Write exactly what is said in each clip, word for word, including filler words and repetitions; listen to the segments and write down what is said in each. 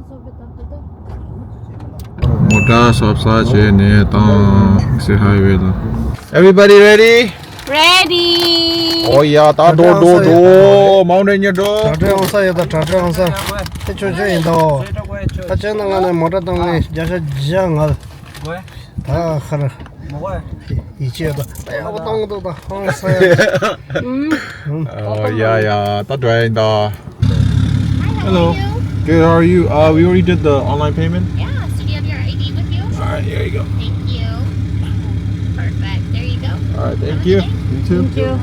མོ་ཊ་གསོབ་ས་བྱས་ནས་དང་སི་ཧའི་ཝེ་ལ། Everybody ready? Ready. Oh yeah, ད་འགྲོ་འགྲོ་འགྲོ། མའུན་ཊེན་ཉེ་འགྲོ། དྲ་སྦྲེལ་འོང་ས་ཡོད། ད་དྲ་སྦྲེལ་འོང་ས་དེ་ཆོས་ཆོས་ཡིན་དོ། ད་ཁྱེད་རྣམ་ལྔ་ནས་མོ་ཊ་བཏང་ནས་བརྒྱ་ཆ་བརྒྱ་ང་ལ། ད་ཁར་ཡིད་ཆེས་དང་ཡག་པོ་གཏོང་གི་འདུག་ད་ཧང་སང་ཡ། ཨོ་ཡ་ཡ། ད་འགྲོ་ཡ་ཡིན་ད། Hello. Good, how are you? Uh, we already did the online payment. Yeah, so do you have your I D with you? All right, here you go. Thank you. Perfect. There you go. All right, thank you. You too. Thank you.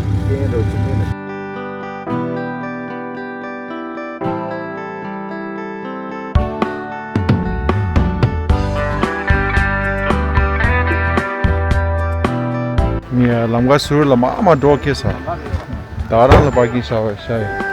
ངས་ལམ་ཁ་ཟུར་ལ་མ་མ་འགྲོ་ཁེ་ས། ད་རང་ལ་པར་ཀིང་ཤ་བ་ཤ་ཡོད།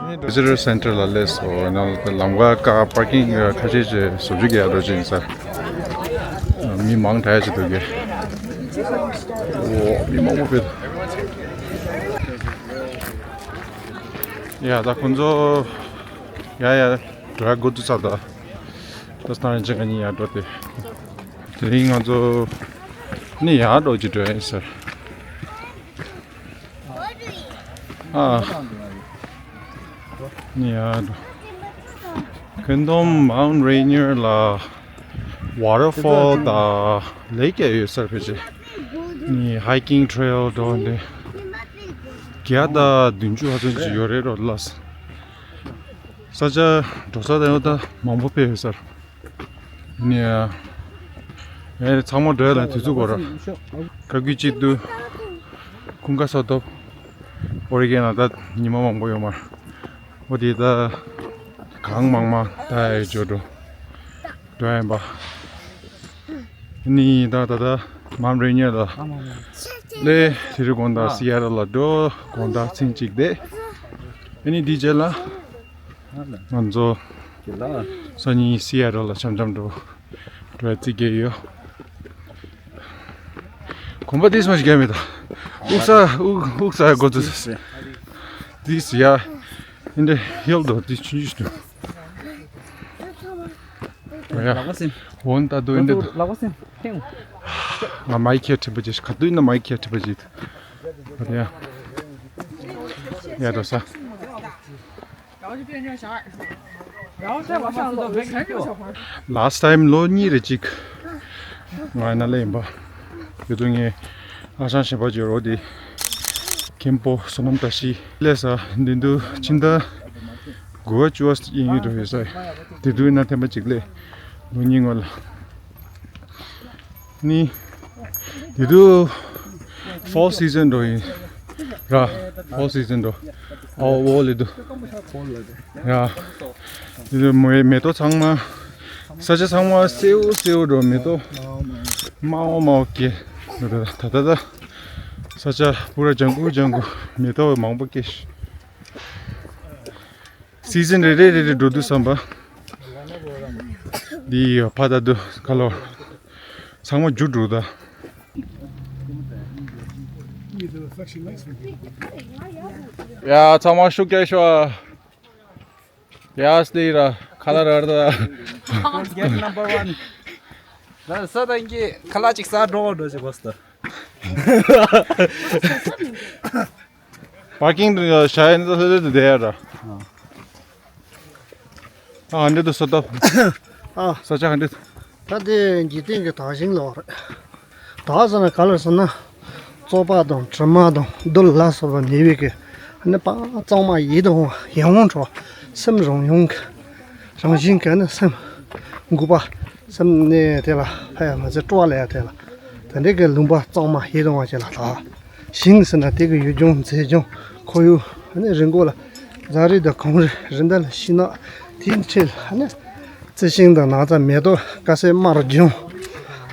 ནི་བི་ཟི་ཊར་སེན་ཊར་ལ་སླེབས་སོང་། ནང་ལ་ལམ་ཁ་ཀ་པར་ཀིང་ཁ་ཤས་ཅིག་བཟོ་བཅོས་རྒྱག་འགྲོ་ཅིག་ཡིན་ས། མི་མང་དྲགས་ཅིག་འདུག་གི། འོ་མི་མང་པོ་དཔེ་འདུག་ཡ་ད་ཁོང་ཚོ་ཡ་ཡ་འགྲོ་ཡ་འགོ་བཙུགས་ཚར་ད། ད་སྟངས་རིན་ཆེན་ག་ཉིན་ཡར་འགྲོ་སྟེ། དེ་རིང་ང་ཚོ་ནི་ཡར་འགྲོ་ཅིག་འགྲོ་ཡ་ཡིན་ཟེར། ཨ། ནི་ཡར་འགྲོ། ཁོན་ཏོམ་མའུན་རེ་ཉར་ལ་ཝ་ཊར་ཕོལ་དང་ལེག་ཀྱང་ཡོད་ས་རེད་ཕལ་ཆེར། ནི་ཧའི་ཀིང་ཊེལ་འགྲོ་འདི་བརྒྱ་དང་བདུན་ཅུ་ཧ་ཙམ་ཅིག་ཡོད་རེད་རོ་ལགས། ས་ཆ་འགྲོ་ས་དང་ཡོད་ད་མང་པོ་དཔེ་ཡོད་ས་རེད། ནི་ཨེ་ཚང་མ་འགྲོ་ཡ་ལ་དུས་ཚོད་འགོར་ར། ཁ་རྒྱུན་གཅིག་ཏུ་ཁུང་ཁ་སོ་ཐོབ། ཨོ་རི་གེ་ན་ད་ཉི་མ་མང་པོ་ཡོད་མ་རེད། འོ་དེ་ད་གང་མང་མང་ད་ཡ་འཇོ་འགྲོ་འགྲོ་ཡ་ཡིན་པ། ནི་ད་ད་ད་མམ་རེ་ཉེ་ལ་ལེ་དེ་རི་དགོང་དག་སི་ཡ་ར་ལ་འགྲོ། དགོང་དག་ཚིན་གཅིག་དེ་ཨ་ནི་དེ་རྗེས་ལ། ང་ཚོ་སང་ཉིན་སི་ཡ་ཊལ་ལ་འཆམ་འཆམ་འགྲོ་འགྲོ་རྩིས་རྒྱག་ཡོད། གོམ་པ་ཏིས་མ་ཞིག་རྒྱག་མེད་ད། དབུགས་ས་དབུགས་དབུགས་ས་ཡ་འགོ་ཚུགས། ཏིས་ཡ། ཨིན་དེ་ཡོད་དོ་ཏིས་ཆུང་ཆུང་ཞིག་འདུག་ཡ། ལག་པ་སེམས། འོན་ད་དུ་ཨིན་དེ། ལག་པ་སེམས། ཐེངས། ང་མའི་ཁྱེར་ཁྲིད་པ་ཅིག་ག་དུས་ན་མའི་ཁྱེར་ཁྲིད་པ་ཅིག་ཡ། ཡ་འགྲོ་ས། Last time ལོ་གཉིས་རེ་གཅིག་ང་ཡི་ན་ལེ་ཡིན་པ། ཡོད་དུ་ངས་ཨ་ཞང་ཞེན་པ་བརྗོད་རོགས་དེ། མཁན་པོ་བསོད་ནམས་བཀྲ་ཤིས་སླེབས་ས་འདི་འདུག་ཕྱི་ཟླ་དགུ་པ་བཅུ་པ་ཡིན་ཡོད་དུ་ཡོད་ས། དེ་དུས་ན་ཐེངས་མ་གཅིག་སླེབས། ལོ་གཉིས་སྔོན་ལ། ནི། དེ་དུས་ཕོལ་སི་ཛན་འགྲོ་ཡིན། ར། ཕོལ་སི་ཛན་འགྲོ། ཨའོ་འོ་ལེ་དུ། ར། དེ་དུས་མེ་མེ་ཏོག་ཚང་མ། ས་ཆ་ཚང་མ་སེའུ་སེའུ་འགྲོ་མེ་ཏོག་དམར་པོ་དམར་པོ་སྐྱེས། ད་ད་ད། ས་ཆ་པུ་ར་ལྗང་གུ་ལྗང་གུ་མེ་ཏོག་མང་པོ་སྐྱེས། སི་ཛན་རེ་རེ་རེ་རེ་འགྲོ་དུས་བསམ་པ། འདི་ཡོད་ཕ་ད་དུ་ཁ་ལོ། ཚང་མ་རྒྱུ་འགྲོ་ད། ཡ་ཚང་མ་ཤུགས་རྒྱག་ཤོག་ཡ་སྟེ་ར་ཁ་ལ་ར་ར་ད། Get number one. ད་ས་དང་གི་ཁ་ལ་ཅིག་ས་འགྲོ་འགྲོ་ཅིག་གོ་སྟ། པར་ཀིང་དུ་ཡ་ཤ་ཡན་ད་ལྷོད་ལྷོད་དུ་བསྡད་ཡ་ར། ཨ་འདྲེ་དུ་སོ་ཏོ། ཨ། ས་ཆ་འདྲེ། ད་དེ་འཇིག་རྟེན་གྱི་དག་ཞིང་ལོག་རེད། དག་ཟེར་ན་ག་ལ་ཟེར་ན། བཙོག་པ་དང་དྲི་མ་དང་རྡུལ་ལ་སོགས་པ་མེད་པའི་གི། ཨ་ནི་པ་གཙང་མ་ཡིད་དུ་འོང་བ་ཡིད་འོང་འཕྲོ། སེམས་རང་བྱུང་གི། རང་བཞིན་གྱི་ནི་སེམས་འགུག་པ། སེམས་ནི་དེ་ལ་ཕ་ཡ་མ་ཚད་སྤྲོ་བ་ལ་ཡ་དེ་ལ། དེ་འདྲའི་གི་ལུང་པ་གཙང་མ་ཡིད་དུ་འོང་བ་ཅིག་ལ་ལྟ། ཞིང་ཟེར་ན་དེ་གི་ཡུལ་ལྗོངས་མཛེས་ལྗོངས་ཁོར་ཡུག་ཨ་ནི་རི་མགོ་ལ་རྫ་རི་དང་གངས་རི་རི་འདབས་ལ་ཤིང་ནགས་དེའི་འཁྲིས་ལ་ཨ་ནི་རྩི་ཤིང་དང་ན་ཚ་མེ་ཏོག་དཀར་ཟས་དམར་ལྗང་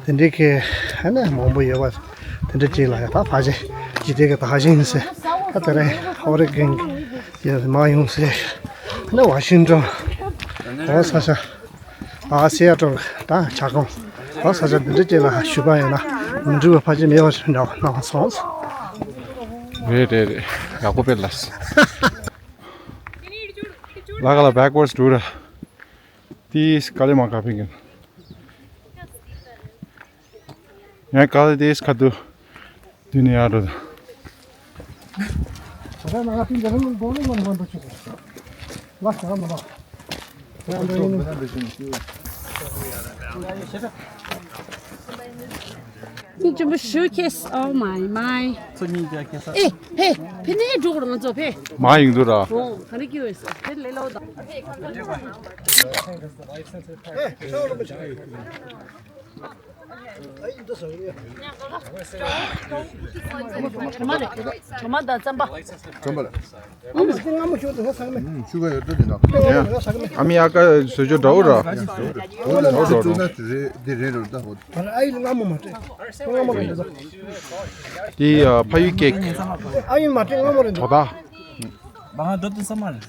དེ་འདྲའི་གི་ཨ་ནི་མང་པོ་ཡོད་པ་དེ་འདྲ་ཅིག་ལ་ཡ་ད་ཕལ་ཆེར་འཇིག་རྟེན་གི་དག་ཞིང་ཟེར། ད་དེ་རིང་ཨོ་རི་གན་གྱི་མ་ཡོང་ཟེར། ཨ་ནི་ཝ་ཤིང་ཊོན་འོ་ས་ཆ། ཨ་སི་ཡ་ཊལ་ད་ཇ་ཁང་ད་ས་ཆ་འདི་འདྲ་ཅིག་ལ་བཞུགས་པ་ཡིན་ན་མི་འགྲིག་པ་ཕལ་ཆེར་མེད་པ་ཞིག་འདྲ་བ་གནང་སོང་། རེད་རེད་རེད། ཡག་པོ་དཔེ་ལགས། ལ་ག་ལ་བེག་ཝར་ཌི་འགྲོ་ར། དེས་ག་ལེ་མ་ག་ཕིང་གིན། ཡང་ག་ལེ་དེས་ཁ་ཐུ། དུས་ནས་ཡར་འགྲོ་ད། ཅུང་ཅུང་པོ་ཤུ་ཁེས། Oh my my. ཚོ་གཉིས་ཀྱང་ཁེས། ཨེ་ཕེ་ཕེ་ནས་འགྲོ་གོ་ང་ཚོ་ཕེ། མ་ཡིན་འདུག་ར། ཨོ་ག་རེ་སྐྱེ་བས་ཕེ་ལེ་ལོ་ད། གྲོ་མ་རེད། གྲོ་མ་དང་རྩམ་པ། རྩམ་པ་ལ། ཨུམ། ཨུམ། ཤུ་ག་ཡོད་དོ་དེ་ན། ཨ་མི་ཨ་ཀ་བཟོ་བཅོས་འདྲ་བོ་ར། འོ་ལ་འོ་ལ་འདི་བཙུགས་ན་དེ་རེད་རེད་རེད་ད་འོ། ཨ་ཡི་ལ་སྔ་མོ་མ་སྤྲད། སྔ་མོ་རེད་འདི་ཚོ། དེ་ཕ་ཡུལ་ཀེག་ཨ་ཡི་མ་སྤྲད་སྔ་མོ་རེད་འདི། དོ་ད། མ་འགྲོ་དུ་ས་མ་རེད།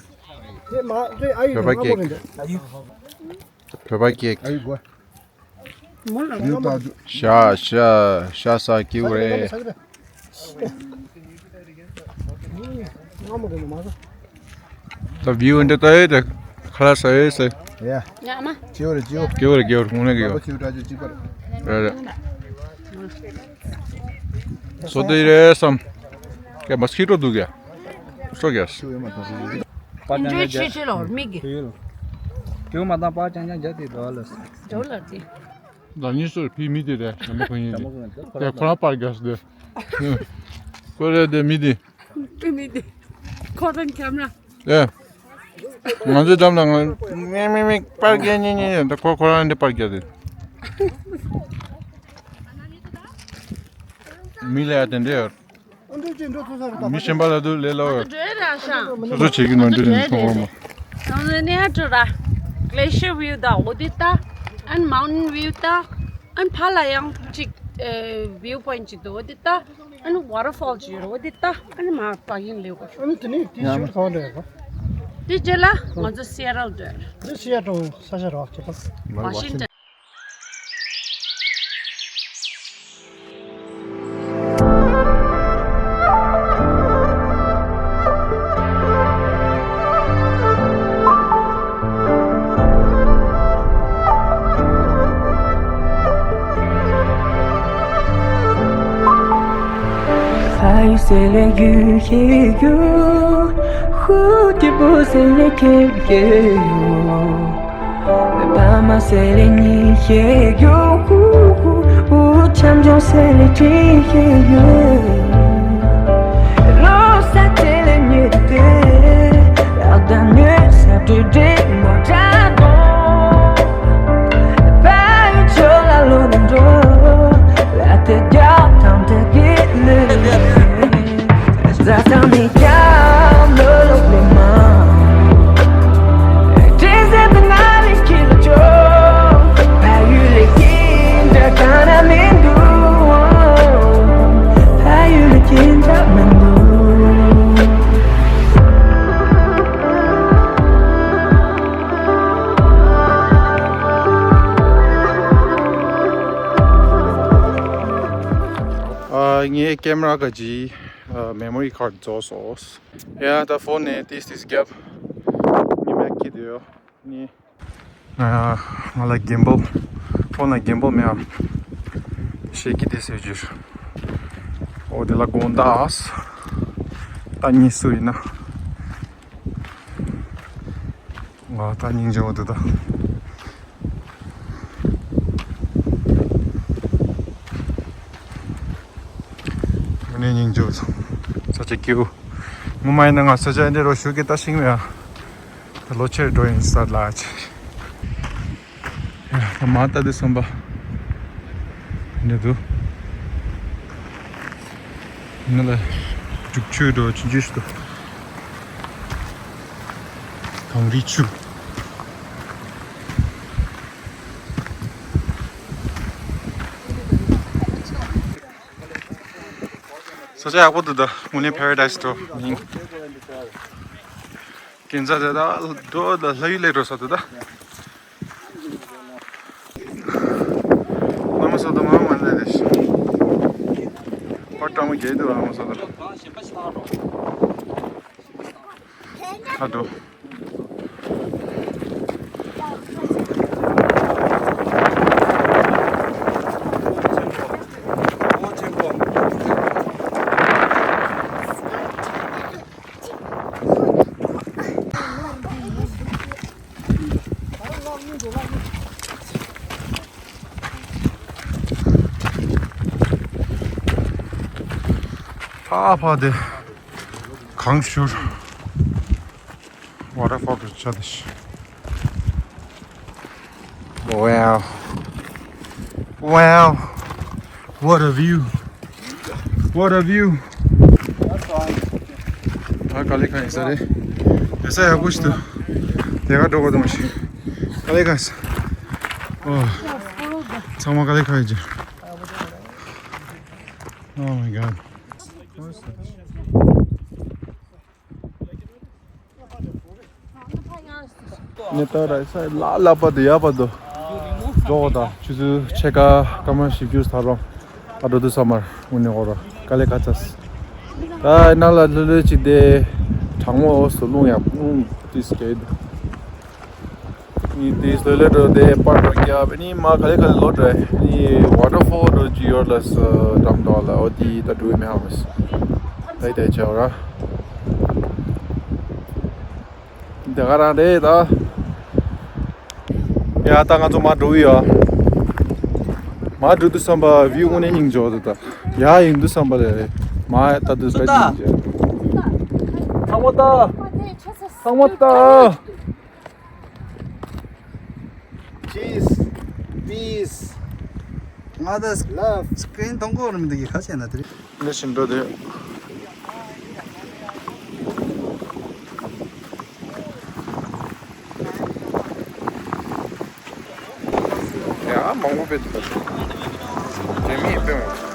དེ་མ་དེ་ཨ་ཡི་བོད་པ་སྔ་མོ་ཀེག་རེད་འདི། བོད་པ་ཀེག་ཨ་ཡི་གོ། ཤ་ཤ་ཤ་ས་སྐྱིད་པོ་རེད། ད་བིའུ་འདི་ལྟ་ཡོད་དེ་ཁ་ལག་ཟ་ཡོད་ཟེར། ཡ། ཡ་ཨ་མ། སྐྱིད་པོ་རེད་སྐྱིད་པོ། སྐྱིད་པོ་རེད་སྐྱིད་པོ་རེད་དངོས་གནས་སྐྱིད་པོ། ཁྱེའུ་ཁྲ་ཆུ་གཅིག་པ་རེད། རེད་རེད། བཟོ་དེ་རེད་བསམ། སྐད་མ་སྐྱིད་པོ་འདུག་གས། སོ་གས། འདྲུད་ཆེ་ཆེ་ལོ་མིག་གི། ཁྱེའུ་མ་བཏང་པར་ཅང་ཅང་རྒྱ་དེ་འདྲ་བ་ལ། འདྲ་བ་ལ་དེ། ད་ནི་སོར་ཕི་མི་དེ་རེད་ཞྭ་མོ་ཁོ་ཡིན་ཏེ། དེ་ཁོ་རང་པར་རྒྱག་སྟེ། ཁོ་རེད་དེ་མི་དེ། དེ་མི་དེ། ཁོ་རང་ཁྱམ་ར། ཨེ། ང་ཚོའི་འགྲམ་ལ་ང་མིག་མིག་མིག་པར་རྒྱག་ཉེ་ཉེ་ཉེ་ད་ཁོ་ཁོ་རང་འདི་པར་རྒྱག་སྟེ། མི་ལ་ཡ་དེ་འདྲ་ཡོད། མི་གཞན་པ་ལ་དུ་ལས་སླ་བོ། འགྲོ་ར་ཤང་། སོ་སོ་བྱེད་ཀྱི་ནོར་འདྲ་ཡིན་མཐོང་བ་མ། ང་ཚོ་ནས་འགྲོ་ར། Glacier view དང་འོ་དེ་ལྟ། And mountain view དང་། And ཕ་ལ་ཡང་གཅིག་ཨེ་view point གཅིག་འདུག་འོ་དེ་ལྟ། And waterfall གཅིག་ཡོད་ར་འོ་དེ་ལྟ། And མ་པ་ཡིན་ལེའུ་གོ། ཨ་ནི་དེ་ནས་དེ་ཡང་ཤུལ་གང་འདྲ་ཡོད་གོ། དེ་རྗེས་ལ་ང་ཚོ་Seattle འགྲོ་ར། དེ་Seattle ས་ཆ་ར་ཁྱེད་པ། Washington། ཕ་ཡུལ་ཟེར་ལེ་ཡུལ་ཞིག་ཡོད། ཧུ་སྐྱིད་པོ་ཟེར་ལེ་ཁྱེད་ཀྱི་ཡོད། ཕ་མ་ཟེར་ལེ་གཉིས་ཤིག་ཡོད། ཧུ་ཧུ་ཧུ་འཆམ་ཆུང་ཟེར་ལེ་གཅིག་ཤིག་ཡོད། ལོ་གསར་ཟེར་ལེ་ཉེ་དུ་དེ་ལག་དང་ནུས་ས་དུས་དྲི་མོ་དྲ་དོ། ཕ་ཡུལ་ཕྱོགས་ལ་ལོ་ནས་འགྲོ། ལ་དེ་རྒྱག་དང་དེ་གི་ལུས། ཨ། ངའི་ཀེམ་ར་ག་ཅི། ཨ། མེ་མོ་རི་ཁཌ་རྫོགས་སོང་། ཡ། ད་ཕོན་ནས་ཏིས་ཏིས་རྒྱབ། ངས་མེག་ཁྱེར་དུ་ཡོད། ནི། ང་ང་ལ་གིམ་བལ། ཕོན་ལ་གིམ་བལ་མེད་ཨ། ཤེས་ཀྱི་དེ་ཟེར་རྒྱུ། ཨོ་དེ་ལ་དགོངས་དག་ད་གཉིས་སུ་ཡིན་ན། ང་ད་སྙིང་རྗེ་བོ་འདུག་ད། དངོས་གནས་སྙིང་རྗེ་བོ་ས་ཆ་སྐྱིད་པོ། ངོ་མ་ཡིན་ན་ང་ས་ཆ་འདི་རུ་བཞུགས་ཀྱི་ལྟ་ཤེས་མེད་ཨ། ད་ལོ་ཆེར་འགྲོ་ཡིན་ས་ལ་ཆེ། ཡ། ད་མ་ལྟ་དུས་བསམ་པ་འདི་འདུག་ནི་ལ་རྒྱུག་ཆུ་འགྲོ་ཆུང་ཆུང་ཞིག་འདུག་གངས་རིའི་ཆུ། ས་ཆ་ཡག་པོ་འདུག་ད་དངོས་གནས་པ་ར་ཌའི་སི་འགྲོ་ཡིན། ཁྱེད་ཚོ་དེ་ད་འགྲོ་ད་ལྷ་ཡུལ་ལ་འགྲོ་ས་འདུག་ད། ཁྱེད་དུ་རང་སོ་དང་། ཁ་འགྲོ། ཕ་ཕ་དེ་གངས་ཤུར། Waterfall གི་ཆ་དེ་ཤི། Wow. Wow. What a view. What a view. ད་ག་ལེ་ག་ཡིན་ས་རེད། ཡ་ས་ཡག་པོ་ཞིག་འདུག་དེ་ག་འགྲོ་ག་འདུག་མ་ཤེས། ག་ལེ་ག་ཡིན་ས། ཨོ། ཚང་མ་ག་ལེ་ག་ཡིན་ཅི། Oh my god. ནས་ད་ར་ས་ལ་ལ་པ་དུ་ཡ་པ་དུ་འགྲོ་དང་ཆུ་ཚོད་ཕྱེད་ཀ་སྐར་མ་བཞི་བཅུ་ཐར་རོ། ཨ་འགྲོ་དུས་ས་མར་དངོས་གནས་འོ་རོ་དཀའ་ལས་ཁག་ཚ། ད་ནང་ལ་ལྷོད་ལྷོད་ཅིག་བསྡད། གྲང་མོ་འོག་སུ་རླུང་ཡག་རླུང་ཏིས་རྒྱག་གི་འདུག་ནི་དེ་སོ་ལེ་འགྲོ་དེ་པར་འགྲོ་རྒྱབ་ནི་མ་ག་ལེ་ག་ལེ་ལོ་འགྲོ་ནི་ཝ་ཊར་ཕོལ་འགྲོ་ཅི་ཡོད་ལ་ས་འགྲམ་འགྲོ་ལ་འོ་དེ་ད་འགྲོ་མི་ཧ་མ་སི་ད་ཡི་ད་ཡི་ཆ་བ་ར། འདི་ག་རང་རེད་ད། ཡ་ད་ང་ཚོ་མར་འགྲོ་གི་ཡོད། མར་འགྲོ་དུས་བསམ་པ་བིའུ་དངོས་གནས་སྙིང་རྗེ་པོ་འདུག་ད། ཡ་ཡིན་དུས་བསམ་པ་རེད། མ་ད་དུས་ད་སྙིང་རྗེ། ཚང་མ་ད། ཚང་མ་ད། Cheese, peace, ང་ད་love, སི་ཀྲིན་མཐོང་གོ་རམ་འདི་གི་ཁ་ཤས་ན་དེ་རེད། ལས་བཞིན་འགྲོ་དེ། ཡ་མང་པོ་དཔེ་འདུག་དེ་མིན་དཔེ་མང་།